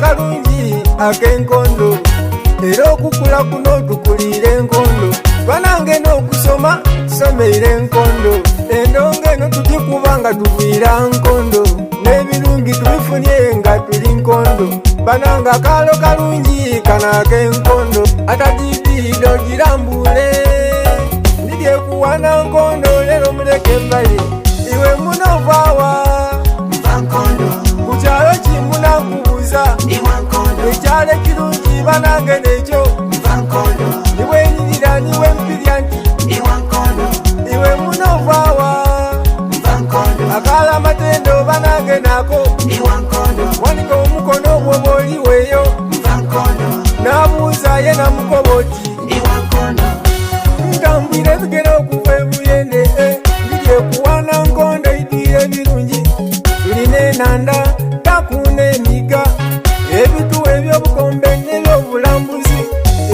akalungi ak'enkondo era okukula kuno tukuliire enkondo banange n'okusoma tusomeire enkondo endongo eno tugikuba nga tugwira nkondo n'ebirungi tubifunye nga tuli nkondo banange akaalo kalungi kano ak'enkondo atadidiido girambule ndidyekuwana nkondo lero muleke mbale iwe munovaawa Nva nkondo, ku kyalo kimunakubuuza ndi wa nkondo, ekyalo ekirungi banange nekyo nva nkondo, niwenyirira niwe mpirya nti ndi wa nkondo, iwe munovaawa nva nkondo, akaala amatendo banange nako ndi wa nkondo, wanika omukono gwo bwoliweeyo nva nkondo, n'abuuza ye namukoba oti ndi wa nkondo, ntambwire ebigere okuva ebuyende ndiryekuwana nkondo idwire ebirungi tulina enanda takuuna emiga ebituwa ebyobukombe n'ebyobulambuzi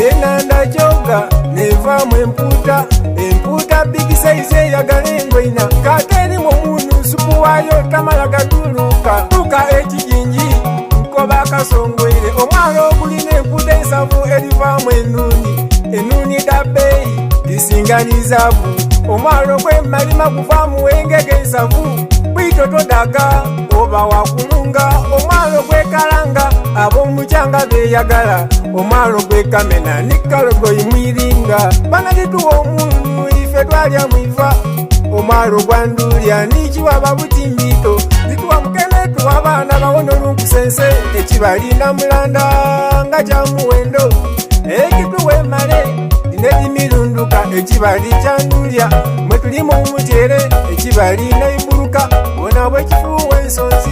enanda kyoga nevaamu empuuta empuuta bigisaizi eyagala engoina kate erimu omundu nsupu waayo tamala gatuluka tuka ekijinji nkoba akasongoire omwalo ogulina empuuta ensavu erivaamu enuuni enuuni da bbeeyi disinga nizaabu omwalo gw'emalima guvaamu engege ensavu bwitotodaga oba wakulunga omwalo gwekalanga ab'omukyanga beeyagala omwalo gwekamena nikalogoyi mwiringa banalituwa omunyu ife twalya mwiva omwalo gwa ndulya nikiwaba butimbito lituwa mukene tuwa abaana bawona olunkusense ekibalina mulanda nga kya muwendo ekituwa emale negimirunduka ekibali kyandulya mwe tulimu omutyere ekibali naibuluka bona bwekifuuwa ensonzi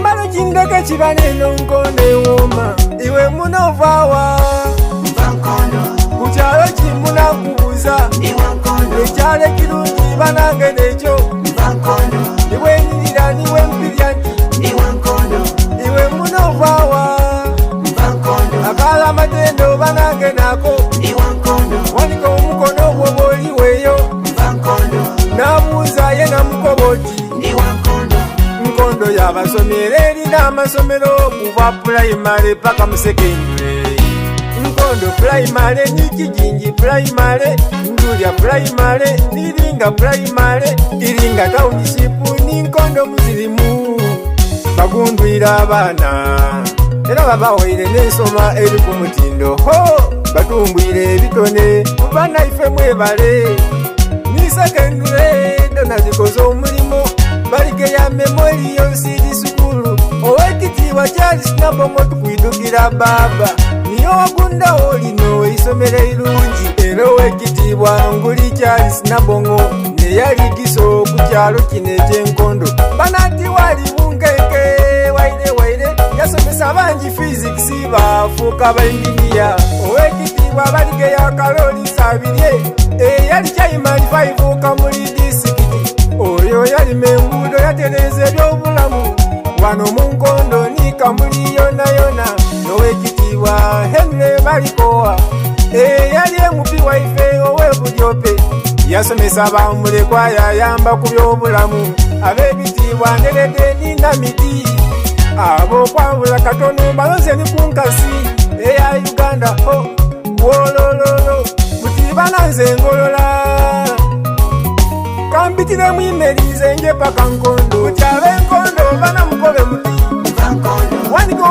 mbalo kindeke kiba neno nkondo ewooma iwe munovaawa nva nkondo, ku kyalo kimunakubuuza ndi wa nkondo, ekyalo ekirungi banange nekyo nva nkondo, niwenyirira niwe mpirya nti ndi wa nkondo, iwe munovaawa nva nkondo, akaala amatendo banange nako ndi wa nkondo, wanika omukono gwo bwoliweeyo nva nkondo, n'abuuza ye namukoba oti ndi wa nkondo, nkondo y'abasomi era erina amasomero kuva pulayimale paka mu sekendule nkondo pulayimale nikijinji pulayimale ndulya pulayimale niringa pulayimale iringa tawunishipu ninkondo muzirimu bagundwira abaana era babawaire n'ensoma eri ku mutindo ho batumbwire ebitone banaife mwebale ni sekendule dona zikoze omulimu balike ya memorial sidi sukulu owekitiibwa Charles Nabongo tukwidukira baba niyo wagundawo lino eisomero eirungi era owekitiibwa nguli Charles Nabongo neyaligiso ku kyalo kino ekyenkondo banati wali bunkenke waire waire yasomesa bangi physics bafuuka bainginiya owekitiibwa balike ya Kaloli Sabirye eyali chairman 5 Kamuli disikiti oyo yalima enguudo yatereeza ebyobulamu wano mu nkondo ni Kamuli yona yona n'owekitiibwa Henry Balikowa eyali emupi waife ow'ebudyope yasomesa bamulekwa yayamba ku byobulamu ab'ebitiibwa nderede ninamiti abo okwabula katono baloze ni ku nkasi eya Uganda ho wolololo mutibana nze ngolola kambitiremu imeri nze nje paka nkondo mutyabe enkondo bana mukobe muti nva nkondo, wanika